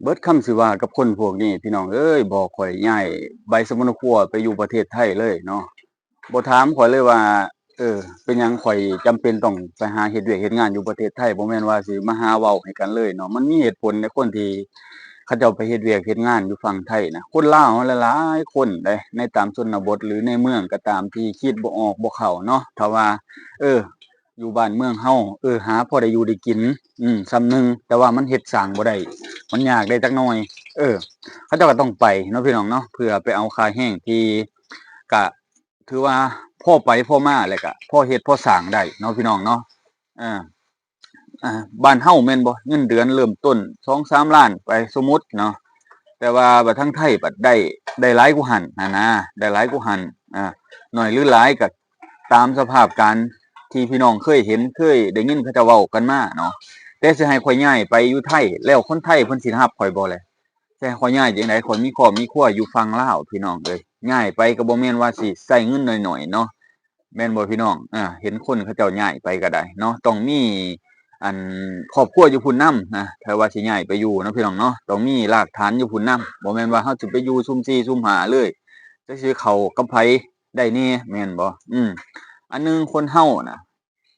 ເບິດຄຳຊິວ່າກັບຄົນພວກນີ້ ພີ່ນ້ອງເອີຍ, ບໍ່ຄ່ອຍຍ້າຍໃບສຳມະໂນຄົວໄປຢູ່ປະເທດໄທເລີຍເນາະ. ບໍ່ຖາມຂ້ອຍເລີຍວ່າ ເອີ ເປັນຫຍັງຂ້ອຍຈຳເປັນຕ້ອງໄປຫາເຮັດວຽກເຮັດງານຢູ່ປະເທດໄທ. ບໍ່ແມ່ນວ່າຊິມາຫາເວົ້າໃຫ້ກັນເລີຍເນາະ. ມັນມີເຫດຜົນໃນຄົນທີ່ເຂົາເຈົ້າໄປເຮັດວຽກເຮັດງານຢູ່ຝັ່ງໄທນະ. ຄົນລາວເຮົາຫຼາຍໆຄົນເດ້ ໃນຕາມຊົນນະບົດ ຫຼື ໃນເມືອງກໍຕາມ ທີ່ຄິດບໍ່ອອກບໍ່ເຂົ້າເນາະ. ຖ້າວ່າ ເອີ ຢູ່ບ້ານເມືອງເຮົາ ເອີ ຫາພໍໄດ້ຢູ່ໄດ້ກິນ ອືມ ສ່ຳໜຶ່ງ, ແຕ່ວ່າມັນເຮັດສ້າງບໍ່ໄດ້ ມັນຍາກໄດ້ຈັກໜ່ອຍ ເອີ ເຂົາເຈົ້າກໍຕ້ອງໄປເນາະ ພີ່ນ້ອງເນາະ, ເພື່ອໄປເອົາຄ່າແຮງທີ່ກະຖືວ່າພໍໄປພໍມາ ແລ້ວກະພໍເຮັດພໍສ້າງໄດ້ເນາະ ພີ່ນ້ອງເນາະ. ເອີ ອ່າ ບ້ານເຮົາແມ່ນບໍ່ ເງິນເດືອນເລີ່ມຕົ້ນສອງສາມລ້ານໄປ ສົມມຸດເນາະ, ແຕ່ວ່າບັດທາງໄທບັດໄດ້ ໄດ້ຫຼາຍກວ່າຫັ້ນຫັ້ນນາ ໄດ້ຫຼາຍກວ່າຫັ້ນ. ອ່າ ໜ້ອຍຫຼືຫຼາຍກໍຕາມສະພາບການທີ່ພີ່ນ້ອງເຄີຍເຫັນ ເຄີຍໄດ້ຍິນເຂົາເຈົ້າເວົ້າກັນມາເນາະ. ແຕ່ຊິໃຫ້ຂ້ອຍຍ້າຍໄປຢູ່ໄທ ແລ້ວຄົນໄທເພິ່ນຊິຮັບຂ້ອຍບໍ່ແລະ? ຊິໃຫ້ຂ້ອຍຍ້າຍຈັ່ງໃດ? ຂ້ອຍມີຄອບມີຄົວຢູ່ຝັ່ງລາວ ພີ່ນ້ອງເອີຍ, ຍ້າຍໄປກໍບໍ່ແມ່ນວ່າຊິໃຊ້ເງິນໜ້ອຍໆເນາະ. ແມ່ນບໍ່ພີ່ນ້ອງ? ອ່າ ເຫັນຄົນເຂົາເຈົ້າຍ້າຍໄປກໍໄດ້ເນາະ, ຕ້ອງມີ ອັນ ຄອບຄົວຢູ່ພຸ້ນນຳນະ, ຖ້າວ່າຊິຍ້າຍໄປຢູ່ເນາະ ພີ່ນ້ອງເນາະ, ຕ້ອງມີລາກຖານຢູ່ພຸ້ນນຳ. ບໍ່ແມ່ນວ່າເຮົາຊິໄປຢູ່ຊຸ່ມສີ່ຊຸ່ມຫ້າເລີຍ, ຈັກຊິເຂົ້າກັບໃຜໄດ້ແດ່ ແມ່ນບໍ່? ອືມ ອັນໜຶ່ງ ຄົນເຮົານະ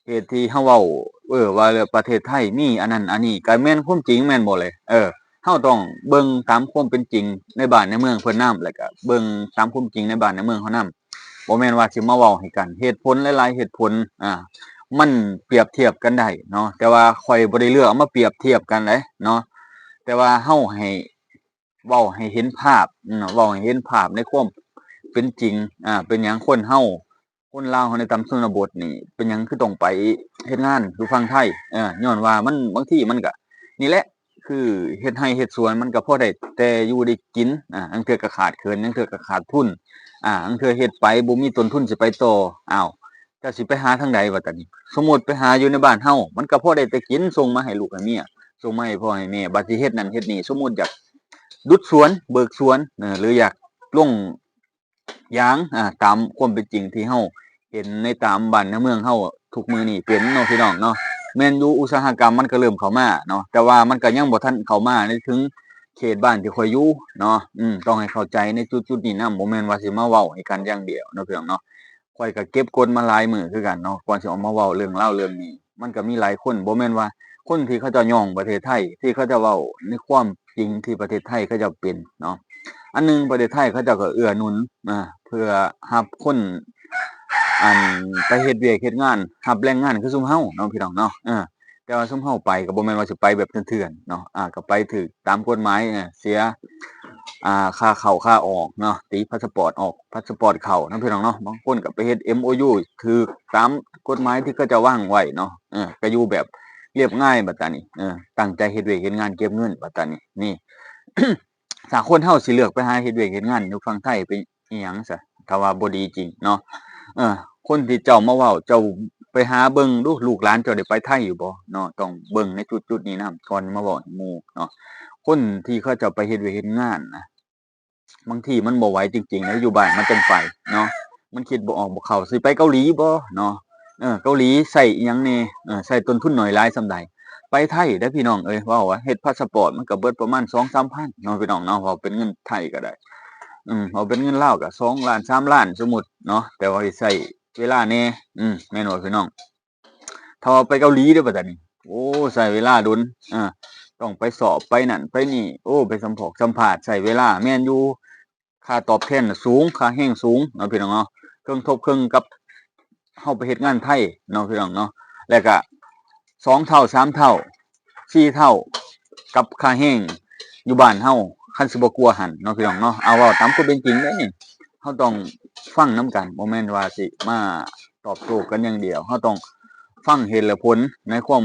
ເຫດທີ່ເຮົາເວົ້າ ເອີ ວ່າປະເທດໄທມີອັນນັ້ນອັນນີ້ ກໍແມ່ນຄວາມຈິງແມ່ນບໍ່ເລີຍ? ເອີ ເຮົາຕ້ອງເບິ່ງຕາມຄວາມເປັນຈິງໃນບ້ານໃນເມືອງເພິ່ນນຳ ແລ້ວກໍເບິ່ງຕາມຄວາມຈິງໃນບ້ານໃນເມືອງເຮົານຳ. ບໍ່ແມ່ນວ່າຊິມາເວົ້າໃຫ້ກັນ ເຫດຜົນຫຼາຍໆເຫດຜົນ ອ່າ ມັນປຽບທຽບກັນໄດ້ເນາະ, ແຕ່ວ່າຂ້ອຍບໍ່ໄດ້ເລືອກເອົາມາປຽບທຽບກັນເດ້ເນາະ, ແຕ່ວ່າເຮົາໃຫ້ເວົ້າໃຫ້ເຫັນພາບເນາະ, ເວົ້າໃຫ້ເຫັນພາບໃນຄວາມເປັນຈິງ. ອ່າ ເປັນຫຍັງຄົນເຮົາ ຄົນລາວເຮົາໃນຕາມຊົນນະບົດນີ້ ເປັນຫຍັງຄືຕ້ອງໄປເຮັດງານຢູ່ຝັ່ງໄທ? ເອີ ຍ້ອນວ່າມັນ ບາງທີມັນກະ ນີ້ແຫຼະ ຄືເຮັດໄຮ່ເຮັດສວນ ມັນກໍພໍໄດ້ແຕ່ຢູ່ໄດ້ກິນ, ອ່າ ລາງເທື່ອກໍຂາດເຂີນ, ລາງເທື່ອກໍຂາດທຶນ, ອ່າ ລາງເທື່ອເຮັດໄປບໍ່ມີຕົ້ນທຶນຊິໄປຕໍ່. ອ້າວ ເຈົ້າຊິໄປຫາທາງໃດບັດຕານີ້? ສົມມຸດໄປຫາຢູ່ໃນບ້ານເຮົາ ມັນກໍພໍໄດ້ແຕ່ກິນ, ສົ່ງມາໃຫ້ລູກໃຫ້ເມຍ, ສົ່ງມາໃຫ້ພໍ່ໃຫ້ແມ່. ບັດຊິເຮັດນັ້ນເຮັດນີ້ ສົມມຸດຢາກດຸດສວນ ເບີກສວນ ເອີ ຫຼື ຢາກລົງ ຢ່າງ ອ່າ ຕາມຄວາມເປັນຈິງທີ່ເຮົາເຫັນໃນຕາມບ້ານໃນເມືອງເຮົາທຸກມື້ນີ້ເປັນເນາະ ພີ່ນ້ອງເນາະ. ແມ່ນຢູ່ ອຸດສາຫະກຳມັນກໍເລີ່ມເຂົ້າມາເນາະ, ແຕ່ວ່າມັນກໍຍັງບໍ່ທັນເຂົ້າມາໃນເຖິງເຂດບ້ານທີ່ຂ້ອຍຢູ່ເນາະ. ອືມ ຕ້ອງໃຫ້ເຂົ້າໃຈໃນຈຸດໆນີ້ນຳ, ບໍ່ແມ່ນວ່າຊິມາເວົ້າໃຫ້ກັນຢ່າງດຽວເນາະ ພີ່ນ້ອງເນາະ. ຂ້ອຍກໍເກັບກົດມາຫຼາຍມື້ຄືກັນເນາະ ກ່ອນຊິອອກມາເວົ້າເລື່ອງລາວເລື່ອງນີ້. ມັນກໍມີຫຼາຍຄົນ ບໍ່ແມ່ນວ່າຄົນທີ່ເຂົາເຈົ້າຍ້ອງປະເທດໄທ ທີ່ເຂົາເຈົ້າເວົ້າໃນຄວາມຈິງທີ່ປະເທດໄທເຂົາເຈົ້າເປັນເນາະ. ອັນໜຶ່ງ ປະເທດໄທເຂົາເຈົ້າກໍເອື້ອໜູນ ອ່າ ເພື່ອຮັບຄົນ ອັນ ໄປເຮັດວຽກເຮັດງານ ຮັບແຮງງານຄືຊຸມເຮົາເນາະ ພີ່ນ້ອງເນາະ. ເອີ ແຕ່ວ່າຊຸມເຮົາໄປກໍບໍ່ແມ່ນວ່າຊິໄປແບບເຖື່ອນໆເນາະ, ອ່າ ກໍໄປຖືກຕາມກົດໝາຍ ເອີ ເສຍ ອ່າ ຄ່າເຂົ້າຄ່າອອກເນາະ, ຕີພາສະປອດອອກ ພາສະປອດເຂົ້າເນາະ ພີ່ນ້ອງເນາະ. ບາງຄົນກໍໄປເຮັດເອັມໂອຢູ ຖືກຕາມກົດໝາຍທີ່ເຂົາເຈົ້າວາງໄວ້ເນາະ, ເອີ ກໍຢູ່ແບບລຽບງ່າຍບັດຕານີ້, ເອີ ຕັ້ງໃຈເຮັດວຽກເຮັດງານເກັບເງິນບັດຕານີ້. ນີ້ ຖ້າຄົນເຮົາຊິເລືອກໄປຫາເຮັດວຽກເຮັດງານຢູ່ຝັ່ງໄທ ເປັນອີ່ຫຍັງຊະ ຖ້າວ່າບໍ່ດີຈິງເນາະ? ເອີ ຄົນທີ່ເຈົ້າມາເວົ້າ ເຈົ້າໄປຫາເບິ່ງດູ ລູກຫຼານເຈົ້າໄດ້ໄປໄທຢູ່ບໍ່ເນາະ? ຕ້ອງເບິ່ງໃນຈຸດໆນີ້ນຳ ກ່ອນມາເວົ້າໃຫ້ໝູ່ເນາະ. ຄົນທີ່ເຂົາເຈົ້າໄປເຮັດວຽກເຮັດງານນະ ບາງທີມັນບໍ່ໄຫວຈິງໆນະ ຢູ່ບ້ານມັນຈັ່ງໄປເນາະ, ມັນຄິດບໍ່ອອກບໍ່ເຂົ້າ ຊິໄປເກົາຫຼີບໍ່ເນາະ? ເອີ ເກົາຫຼີໃຊ້ອີ່ຫຍັງແດ່? ເອີ ໃຊ້ຕົ້ນທຶນໜ້ອຍຫຼາຍສ່ຳໃດ? ໄປໄທເດ້ພີ່ນ້ອງເອີຍ ເວົ້າວ່າເຮັດພາສະປອດ ມັນກໍເບິດປະມານສອງສາມພັນເນາະ ພີ່ນ້ອງເນາະ, ເວົ້າເປັນເງິນໄທກໍໄດ້. ອືມ ເວົ້າເປັນເງິນລາວກໍສອງລ້ານ ສາມລ້ານ ສົມມຸດເນາະ, ແຕ່ວ່າໃຊ້ເວລາແດ່. ອືມ ແມ່ນບໍ່ພີ່ນ້ອງ? ຖ້າວ່າໄປເກົາຫຼີເດ້ບັດນີ້ ໂອ້ ໃຊ້ເວລາດົນ, ເອີ ຕ້ອງໄປສອບ ໄປນັ້ນໄປນີ້ ໂອ້ ໄປສຳພອກສຳພາດ ໃຊ້ເວລາ. ແມ່ນຢູ່ ຄ່າຕອບແທນນະສູງ ຄ່າແຮງສູງເນາະ ພີ່ນ້ອງເນາະ, ເຄິ່ງທົບເຄິ່ງກັບເຮົາໄປເຮັດງານໄທເນາະ ພີ່ນ້ອງເນາະ. ແລ້ວກະສອງເທົ່າ ສາມເທົ່າ ສີ່ເທົ່າກັບຄ່າແຮງຢູ່ບ້ານເຮົາ ຄັນຊິບໍ່ກວ່າຫັ້ນເນາະ ພີ່ນ້ອງເນາະ. ເອົາ ເວົ້າຕາມຄວາມເປັນຈິງເດ້ນີ້ ເຮົາຕ້ອງຟັງນຳກັນ ບໍ່ແມ່ນວ່າຊິມາຕອບໂຕ້ກັນຢ່າງດຽວ, ເຮົາຕ້ອງຟັງເຫດແລະຜົນໃນຄວາມ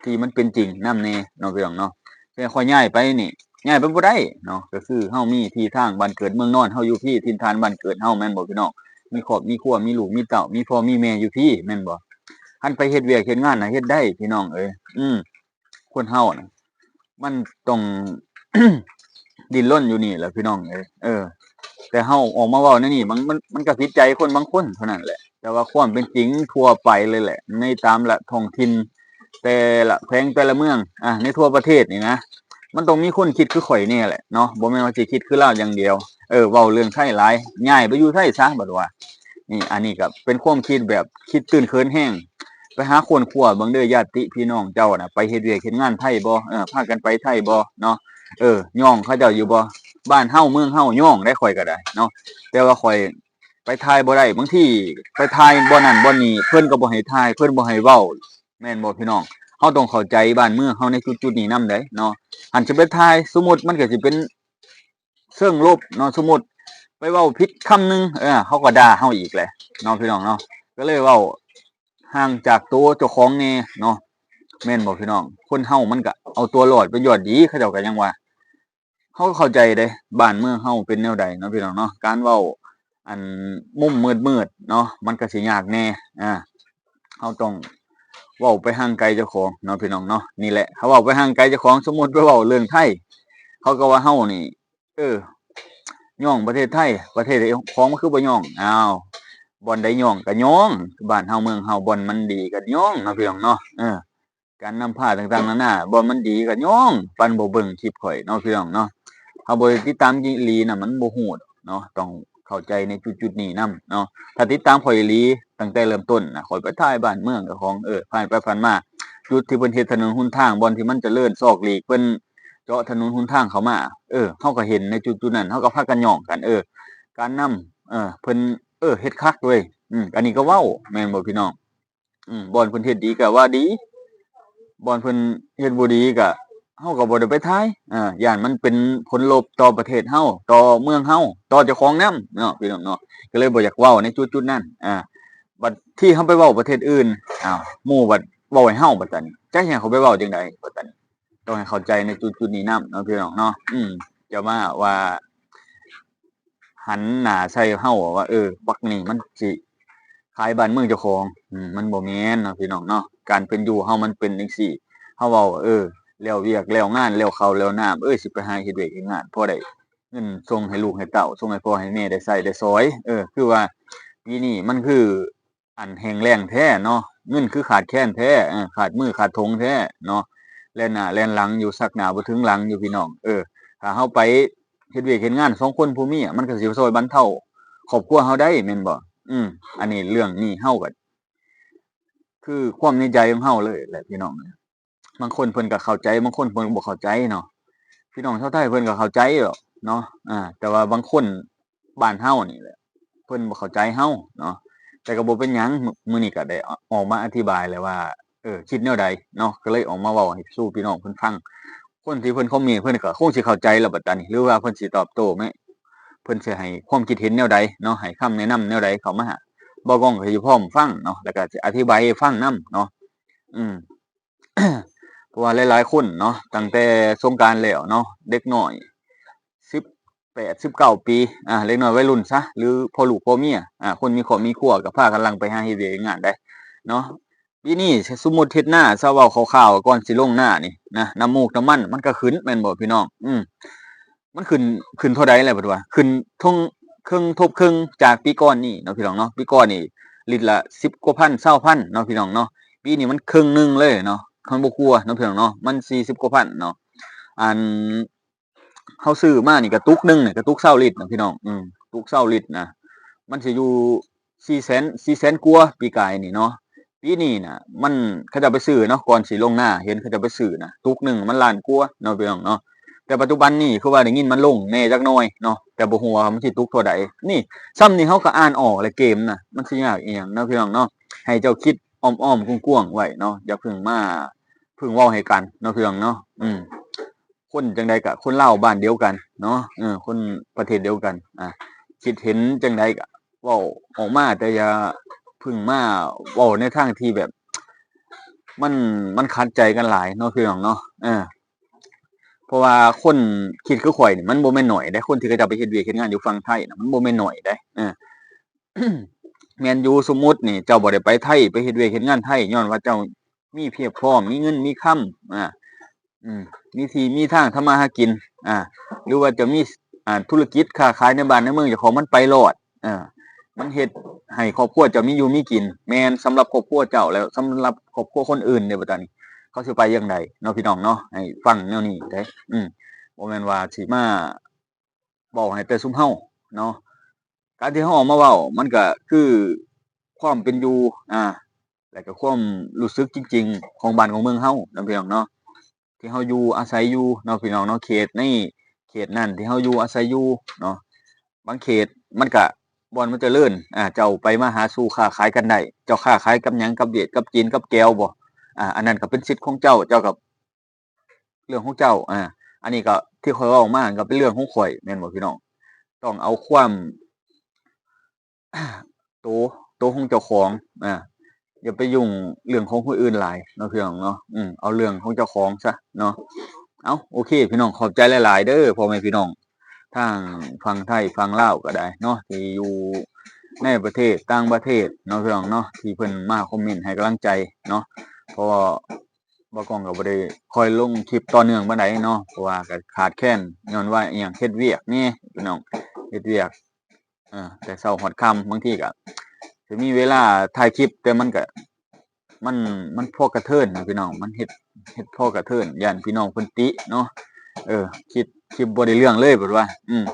ທີ່ມັນເປັນຈິງນຳແດ່ເນາະ ພີ່ນ້ອງເນາະ. ແຕ່ຂ້ອຍຍ້າຍໄປນີ້ ຍ້າຍໄປບໍ່ໄດ້ເນາະ, ກໍຄືເຮົາມີທີ່ທາງບ້ານເກີດເມືອງນອນ ເຮົາຢູ່ພີ້ ຖິ່ນຖານບ້ານເກີດເຮົາ ແມ່ນບໍ່ ພີ່ນ້ອງ? ມີຄອບມີຄົວ ມີລູກມີເຕົ້າ ມີພໍ່ມີແມ່ຢູ່ພີ້ ແມ່ນບໍ່? ຄັນໄປເຮັດວຽກເຮັດງານນະ ເຮັດໄດ້ ພີ່ນ້ອງເອີຍ. ອືມ ຄົນເຮົານະ ມັນຕ້ອງ ດິ້ນລົນຢູ່ນີ້ແຫຼະ ພີ່ນ້ອງເອີຍ. ເອີ ແຕ່ເຮົາອອກມາເວົ້າແນວນີ້ ມັນ ມັນ ມັນກໍຜິດໃຈຄົນບາງຄົນເທົ່ານັ້ນແຫຼະ, ແຕ່ວ່າຄວາມເປັນຈິງທົ່ວໄປເລີຍແຫຼະ ໃນຕາມລະທ້ອງຖິ່ນ ແຕ່ລະແຂວງແຕ່ລະເມືອງ ອ່າ ໃນທົ່ວປະເທດນີ້ນະ ມັນຕ້ອງມີຄົນຄິດຄືຂ້ອຍແດ່ແຫຼະເນາະ, ບໍ່ແມ່ນວ່າຊິຄິດຄືລາວຢ່າງດຽວ. ເອີ ເວົ້າເລື່ອງໄທຫຼາຍ, ຍ້າຍໄປຢູ່ໄທຊະ ບັດວ່າ. ນີ້ ອັນນີ້ກໍເປັນຄວາມຄິດແບບຄິດຕື່ນເຂີນແຮງ. ໄປຫາຄົ້ນຄວ້າເບິ່ງເດີ ຍາດຕິພີ່ນ້ອງເຈົ້ານະ ໄປເຮັດວຽກເຮັດງານໄທບໍ່? ເອີ ພາກັນໄປໄທບໍ່ເນາະ? ເອີ ຍ້ອງເຂົາເຈົ້າຢູ່ບໍ່? ບ້ານເຮົາເມືອງເຮົາຍ້ອງໄດ໋ ຂ້ອຍກໍໄດ້ເນາະ, ແຕ່ວ່າຂ້ອຍໄປຖ່າຍບໍ່ໄດ້. ບາງທີໄປຖ່າຍບ່ອນນັ້ນບ່ອນນີ້ ເພິ່ນກໍບໍ່ໃຫ້ຖ່າຍ, ເພິ່ນບໍ່ໃຫ້ເວົ້າ. ແມ່ນບໍ່ພີ່ນ້ອງ? ເຮົາຕ້ອງເຂົ້າໃຈບ້ານເມືອງເຮົາໃນຈຸດໆນີ້ນຳໄດ໋ເນາະ. ຄັນຊິໄປຖ່າຍ ສົມມຸດມັນກໍຊິເປັນເຊີງລົບເນາະ, ສົມມຸດໄປເວົ້າຜິດຄຳໜຶ່ງ ເອີ ເຂົາກໍດ່າເຮົາອີກແຫຼະເນາະ ພີ່ນ້ອງເນາະ. ກໍເລີຍເວົ້າຫ່າງຈາກໂຕເຈົ້າຂອງແດ່ເນາະ, ແມ່ນບໍ່ພີ່ນ້ອງ? ຄົນເຮົາມັນກໍເອົາຕົວລອດເປັນຍອດດີ ເຂົາເຈົ້າກໍຍັງວ່າ. ເຮົາກໍເຂົ້າໃຈເດ້ ບ້ານເມືອງເຮົາເປັນແນວໃດເນາະ ພີ່ນ້ອງເນາະ. ການເວົ້າອັນມຸມມືດໆເນາະ ມັນກໍຊິຍາກແດ່. ອາ ເຮົາຕ້ອງເວົ້າໄປຫ່າງໄກເຈົ້າຂອງເນາະ ພີ່ນ້ອງເນາະ. ນີ້ແຫຼະ ຖ້າເວົ້າໄປຫ່າງໄກເຈົ້າຂອງ ສົມມຸດໄປເວົ້າເລື່ອງໄທ ເຂົາກໍວ່າເຮົານີ້ ເອີ ຍ້ອງປະເທດໄທ, ປະເທດຂອງມັນຄືບໍ່ຍ້ອງ? ອ້າວ ບ່ອນໃດຍ້ອງກໍຍ້ອງ, ບ້ານເຮົາເມືອງເຮົາ ບ່ອນມັນດີກໍຍ້ອງເນາະ ພີ່ນ້ອງເນາະ. ເອີ ການນຳພາຕ່າງໆນານາ ບ່ອນມັນດີກໍຍ້ອງ, ປານບໍ່ເບິ່ງຄລິບຂ້ອຍເນາະ ພີ່ນ້ອງເນາະ. ເຮົາບໍ່ໄດ້ຕິດຕາມອີ່ຫຼີນະ ມັນບໍ່ຮູ້ດອກເນາະ, ຕ້ອງເຂົ້າໃຈໃນຈຸດໆນີ້ນຳເນາະ. ຖ້າຕິດຕາມຂ້ອຍອີ່ຫຼີຕັ້ງແຕ່ເລີ່ມຕົ້ນນະ ຂ້ອຍໄປຖ່າຍບ້ານເມືອງເຈົ້າຂອງ, ເອີ ຜ່ານໄປຜ່ານມາ ຈຸດທີ່ເພິ່ນເຮັດຖະໜົນຫົນທາງ, ບ່ອນທີ່ມັນຈະເລີນຊອກຫຼີກ, ເພິ່ນເຈາະຖະໜົນຫົນທາງເຂົ້າມາ, ເອີ ເຮົາກໍເຫັນໃນຈຸດໆນັ້ນ, ເຮົາກໍພາກັນຍ້ອງກັນ, ເອີ ການນຳ, ເອີ ເພິ່ນ, ເອີ ເຮັດຄັກເວີຍ. ອືມ ອັນນີ້ກໍເວົ້າ ແມ່ນບໍ່ ພີ່ນ້ອງ? ອືມ ບ່ອນເພິ່ນເຮັດດີກໍວ່າດີ, ບ່ອນເພິ່ນເຮັດບໍ່ດີກໍ ເຮົາກໍບໍ່ໄດ້ໄປຖ່າຍ, ເອີ ຢ້ານມັນເປັນຜົນລົບຕໍ່ປະເທດເຮົາ, ຕໍ່ເມືອງເຮົາ, ຕໍ່ເຈົ້າຂອງນຳເນາະ ພີ່ນ້ອງເນາະ. ກໍເລີຍບໍ່ຢາກເວົ້າໃນຈຸດໆນັ້ນ. ອາ ບັດທີ່ເຮົາໄປເວົ້າປະເທດອື່ນ, ອ້າວ ໝູ່ບັດເວົ້າໃຫ້ເຮົາ, ບັດຕານີ້ ຈັກໃຫ້ເຮົາໄປເວົ້າຈັ່ງໃດ ບັດຕານີ້. ຕ້ອງໃຫ້ເຂົ້າໃຈໃນຈຸດໆນີ້ນຳເນາະ ພີ່ນ້ອງເນາະ. ອືມ ຈະມາວ່າ ຫັນໜ້າໃສ່ເຮົາວ່າ ເອີ ບັກນີ້ມັນຊິຂາຍບ້ານເມືອງເຈົ້າຂອງ. ອືມ ມັນບໍ່ແມ່ນເນາະ ພີ່ນ້ອງເນາະ. ການເປັນຢູ່ເຮົາມັນເປັນຈັ່ງຊີ້, ເຮົາເວົ້າ ເອີ ແລ້ວວຽກແລ້ວງານ ແລ້ວເຂົ້າແລ້ວນ້ຳ, ເອີ ຊິໄປຫາເຮັດວຽກເຮັດງານ ພໍໄດ້ເງິນສົ່ງໃຫ້ລູກໃຫ້ເຕົ້າ, ສົ່ງໃຫ້ພໍ່ໃຫ້ແມ່ໄດ້ໃຊ້ໄດ້ສອຍ. ເອີ ຄືວ່າປີນີ້ມັນຄື ອັນແຫ້ງແລ້ງແທ້ເນາະ, ເງິນຄືຂາດແຄນແທ້, ເອີ ຂາດມືຂາດຖົງແທ້ເນາະ, ແລ່ນໜ້າແລ່ນຫຼັງຢູ່, ຊັກໜ້າບໍ່ເຖິງຫຼັງຢູ່ ພີ່ນ້ອງ. ເອີ ຖ້າເຮົາໄປເຮັດວຽກເຮັດງານສອງຄົນຜົວເມຍ, ມັນກໍຊິຊ່ອຍບັນເທົາຄອບຄົວເຮົາໄດ້ ແມ່ນບໍ່? ອືມ ອັນນີ້ເລື່ອງນີ້ເຮົາກໍຄືຄວາມໃນໃຈຂອງເຮົາເລີຍແຫຼະ ພີ່ນ້ອງ. ບາງຄົນເພິ່ນກໍເຂົ້າໃຈ, ບາງຄົນເພິ່ນກໍບໍ່ເຂົ້າໃຈເນາະ. ພີ່ນ້ອງຊາວໄທເພິ່ນກໍເຂົ້າໃຈດອກເນາະ, ອາ ແຕ່ວ່າບາງຄົນບ້ານເຮົານີ້ແຫຼະ ເພິ່ນບໍ່ເຂົ້າໃຈເຮົາເນາະ. ແຕ່ກໍບໍ່ເປັນຫຍັງ, ມື້ ມື້ນີ້ກໍໄດ້ອອກມາອະທິບາຍແລ້ວວ່າ ເອີ ຄິດແນວໃດເນາະ, ກໍເລີຍອອກມາເວົ້າໃຫ້ສູ່ພີ່ນ້ອງເພິ່ນຟັງ. ຄົນທີ່ເພິ່ນຄອມເມັນ ເພິ່ນກໍຄົງຊິເຂົ້າໃຈແລ້ວບັດຕານີ້, ຫຼືວ່າເພິ່ນຊິຕອບໂຕ້ແມ່ນ ເພິ່ນຊິໃຫ້ຄວາມຄິດເຫັນແນວໃດເນາະ, ໃຫ້ຄຳແນະນຳແນວໃດເຂົ້າມາຫາ. ບ່າວກ້ອງກໍຊິພ້ອມຟັງເນາະ, ແລ້ວກໍຊິອະທິບາຍໃຫ້ຟັງນຳເນາະ. ອືມ ເພາະວ່າຫຼາຍໆຄົນເນາະ ຕັ້ງແຕ່ສົງການແລ້ວເນາະ ເດັກນ້ອຍສິບແປດ ສິບເກົ້າປີ ອາ ເດັກນ້ອຍໄວລຸ້ນຊະ ຫຼືພໍ່ລູກພໍ່ເມຍ ອາ ຄົນມີຄອບມີຄົວກໍພາກັນຫຼັ່ງໄປຫາເຮັດວຽກເຮັດງານໄດ໋ເນາະ. ປີນີ້ສົມມຸດເຮັດນາຊະ ເວົ້າຄ່າວໆ ກ່ອນຊິລົງນານີ້ນະ ນ້ຳມູກນ້ຳມັນມັນກໍຂຶ້ນແມ່ນບໍ່ພີ່ນ້ອງ? ອືມ ມັນຂຶ້ນ ຂຶ້ນເທົ່າໃດແລ້ວເພິ່ນວ່າ ຂຶ້ນເຖິງເຄິ່ງ ທົບເຄິ່ງຈາກປີກ່ອນນີ້ເນາະ ພີ່ນ້ອງເນາະ. ປີກ່ອນນີ້ລິດລະສິບກວ່າພັນ ຊາວພັນເນາະ ພີ່ນ້ອງເນາະ. ປີນີ້ມັນເຄິ່ງໜຶ່ງເລີຍເນາະ ມັນບໍ່ກວ່າເນາະ ພີ່ນ້ອງເນາະ, ມັນສີ່ສິບກວ່າພັນເນາະ. ອັນເຮົາຊື້ມານີ້ກະຕຸກໜຶ່ງນີ້ກະຕຸກຊາວລິດນະ ພີ່ນ້ອງ. ອືມ ຕຸກຊາວລິດນະ ມັນຊິຢູ່ ສີ່ແສນ ສີ່ແສນກວ່າປີກາຍນີ້ເນາະ. ປີນີ້ນະ ມັນ ເຂົາເຈົ້າໄປຊື້ເນາະ ກ່ອນຊິລົງນາ ເຫັນເຂົາເຈົ້າໄປຊື້ນະ ຕຸກໜຶ່ງມັນລ້ານກວ່າເນາະ ພີ່ນ້ອງເນາະ. ແຕ່ປັດຈຸບັນນີ້ຄືວ່າໄດ້ຍິນມັນລົງແດ່ຈັກໜ້ອຍເນາະ ແຕ່ບໍ່ຮູ້ວ່າມັນຊິຕຸກເທົ່າໃດ. ນີ້ ຊ່ຳນີ້ເຮົາກໍອ່ານອອກແລ້ວ ເກມນະ ມັນຊິຍາກອີ່ຫຍັງເນາະ ພີ່ນ້ອງເນາະ. ໃຫ້ເຈົ້າຄິດອ້ອມໆກວ້າງໆໄວ້ເນາະ, ຢ່າເພິ່ງມາ ເພິ່ງເວົ້າໃຫ້ກັນເນາະ ພີ່ນ້ອງເນາະ. ອືມ ຄົນຈັ່ງໃດກະຄົນລາວບ້ານດຽວກັນເນາະ, ເອີ ຄົນປະເທດດຽວກັນ ອາ ຄິດເຫັນຈັ່ງໃດກະເວົ້າອອກມາ, ແຕ່ຢ່າເພິ່ງມາເວົ້າໃນທາງທີ່ແບບ ມັນ ມັນຂັດໃຈກັນຫຼາຍເນາະ ພີ່ນ້ອງເນາະ. ເອີ ເພາະວ່າຄົນຄິດຄືຂ້ອຍນີ້ມັນບໍ່ແມ່ນໜ້ອຍເດ້, ຄົນທີ່ເຂົາເຈົ້າໄປເຮັດວຽກເຮັດງານຢູ່ຝັ່ງໄທນະ ມັນບໍ່ແມ່ນໜ້ອຍເດ້. ເອີ ແມ່ນຢູ່ ສົມມຸດນີ້ເຈົ້າບໍ່ໄດ້ໄປໄທ ໄປເຮັດວຽກເຮັດງານໄທ ຍ້ອນວ່າເຈົ້າ ມີພຽບພ້ອມ ມີເງິນມີຄຳ ອາ ອືມ ມີທີ່ມີທາງທຳມາຫາກິນ ອາ ຫຼືວ່າຈະມີ ອາ ທຸລະກິດຄ້າຂາຍໃນບ້ານໃນເມືອງເຈົ້າຂອງ ມັນໄປລອດ ເອີ ມັນເຮັດໃຫ້ຄອບຄົວເຈົ້າມີຢູ່ມີກິນ ແມ່ນສຳລັບຄອບຄົວເຈົ້າ ແລ້ວສຳລັບຄອບຄົວຄົນອື່ນເດ້ ບັດຕານີ້ ວ່າຊິໄປຈັ່ງໃດເນາະ ພີ່ນ້ອງເນາະ ໃຫ້ຟັງແນວນີ້ເດ້. ອືມ ບໍ່ແມ່ນວ່າຊິມາເວົ້າໃຫ້ແຕ່ຊຸມເຮົາເນາະ. ການທີ່ເຮົາອອກມາເວົ້າ ມັນກະຄືຄວາມເປັນຢູ່ ອາ ແລະກະຄວາມຮູ້ສຶກຈິງໆຂອງບ້ານຂອງເມືອງເຮົາເນາະ ພີ່ນ້ອງເນາະ ທີ່ເຮົາຢູ່ອາໄສຢູ່ເນາະ ພີ່ນ້ອງເນາະ. ເຂດໃນເຂດນັ້ນທີ່ເຮົາຢູ່ອາໄສຢູ່ເນາະ ບາງເຂດມັນກະ ບ່ອນມັນຈະເລີນ ອາ ເຈົ້າໄປມາຫາສູ່ຄ້າຂາຍກັນໄດ້ ເຈົ້າຄ້າຂາຍກັບຫຍັງ ກັບຫວຽດ ກັບຈີນ ກັບແກວບໍ ອາ ອັນນັ້ນກະເປັນສິດຂອງເຈົ້າ ເຈົ້າກະ ເລື່ອງຂອງເຈົ້າ ອາ ອັນນີ້ກະທີ່ຂ້ອຍເວົ້າມາກະເປັນເລື່ອງຂອງຂ້ອຍ ແມ່ນບໍ່ ພີ່ນ້ອງ? ຕ້ອງເອົາຄວາມ ໂຕ ໂຕຂອງເຈົ້າຂອງ ອາ ຢ່າໄປຫຍຸ້ງເລື່ອງຂອງຄົນອື່ນຫຼາຍເນາະ ພີ່ນ້ອງເນາະ. ອືມ ເອົາເລື່ອງຂອງເຈົ້າຂອງຊະເນາະ. ເອົ້າ ໂອເຄ ພີ່ນ້ອງ ຂອບໃຈຫຼາຍໆເດີ ພໍ່ແມ່ພີ່ນ້ອງ ທາງຝັ່ງໄທຝັ່ງລາວກະໄດ້ເນາະ ທີ່ຢູ່ໃນປະເທດ ຕ່າງປະເທດເນາະ ພີ່ນ້ອງເນາະ ທີ່ເພິ່ນມາຄອມເມັນໃຫ້ກຳລັງໃຈເນາະ. ເພາະວ່າບ່າວກ້ອງກະບໍ່ໄດ້ຄ່ອຍລົງຄລິບຕໍ່ເນື່ອງປານໃດເນາະ ເພາະວ່າກະຂາດແຄນ ຍ້ອນວ່າອີ່ຫຍັງ ເຮັດວຽກແດ່ ພີ່ນ້ອງ ເຮັດວຽກ ເອີ ແຕ່ເຊົ້າຮອດຄ່ຳ ບາງທີກະຊິມີເວລາຖ່າຍຄລິບ ແຕ່ມັນກະ ມັນ ມັນພໍກະເທີນນະ ພີ່ນ້ອງ ມັນເຮັດ ເຮັດພໍກະເທີນ ຢ້ານພີ່ນ້ອງເພິ່ນຕິເນາະ. ເອີ ຄລິບ ຄລິບບໍ່ໄດ້ເລື່ອງເລີຍ ເພິ່ນວ່າ ອືມ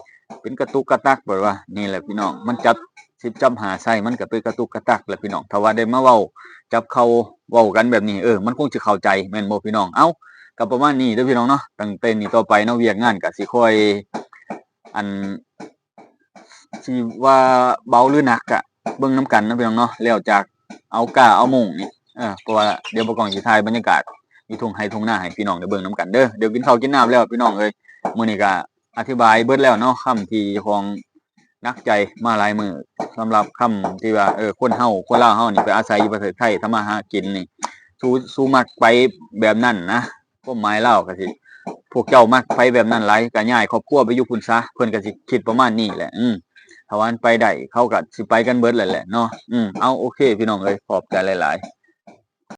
ເປັນກະຕຸກກະຕັກ ເພິ່ນວ່າ. ນີ້ແຫຼະ ພີ່ນ້ອງ ມັນຈັບສິບຈັບຫ້າໃສ່ ມັນກະເປັນກະຕຸກກະຕັກແຫຼະ ພີ່ນ້ອງ. ຖ້າວ່າໄດ້ມາເວົ້າຈັບເຂົ້າເວົ້າກັນແບບນີ້ ເອີ ມັນຄົງຊິເຂົ້າໃຈ ແມ່ນບໍ່ ພີ່ນ້ອງ? ເອົ້າ ກະປະມານນີ້ເດີ ພີ່ນ້ອງເນາະ. ຕັ້ງແຕ່ນີ້ຕໍ່ໄປເນາະ ວຽກງານກະຊິຄ່ອຍ ອັນ ຊິວ່າເບົາຫຼືໜັກກະເບິ່ງນຳກັນເນາະ ພີ່ນ້ອງເນາະ ແລ້ວຈາກເອົາກ້າເອົາໂມງນີ້ ເອີ ເພາະວ່າດຽວບ່າວກ້ອງຊິຖ່າຍບັນຍາກາດຢູ່ທົ່ງໄຮ່ທົ່ງນາໃຫ້ພີ່ນ້ອງໄດ້ເບິ່ງນຳກັນເດີ. ດຽວກິນເຂົ້າກິນນ້ຳແລ້ວ ພີ່ນ້ອງເອີຍ ມື້ນີ້ກະອະທິບາຍເບິດແລ້ວເນາະ ຄຳທີ່ເຈົ້າຂອງໜັກໃຈມາຫຼາຍມື້ ສຳລັບຄຳທີ່ວ່າ ເອີ ຄົນເຮົາ ຄົນລາວເຮົານີ້ໄປອາໄສຢູ່ປະເທດໄທ ທຳມາຫາກິນນີ້ ສູ ສູມັກໄປແບບນັ້ນນະ ຄວາມໝາຍລາວກະຊິ ພວກເຈົ້າມັກໄປແບບນັ້ນຫຼາຍ ກະຍ້າຍຄອບຄົວໄປຢູ່ພຸ້ນຊະ ເພິ່ນກະຊິຄິດປະມານນີ້ແຫຼະ. ອືມ ຖ້າວ່າມັນໄປໄດ້ ເຂົາກະຊິໄປກັນເບິດແລ້ວແຫຼະເນາະ. ອືມ ເອົາ ໂອເຄ ພີ່ນ້ອງເອີຍ ຂອບໃຈຫຼາຍໆ.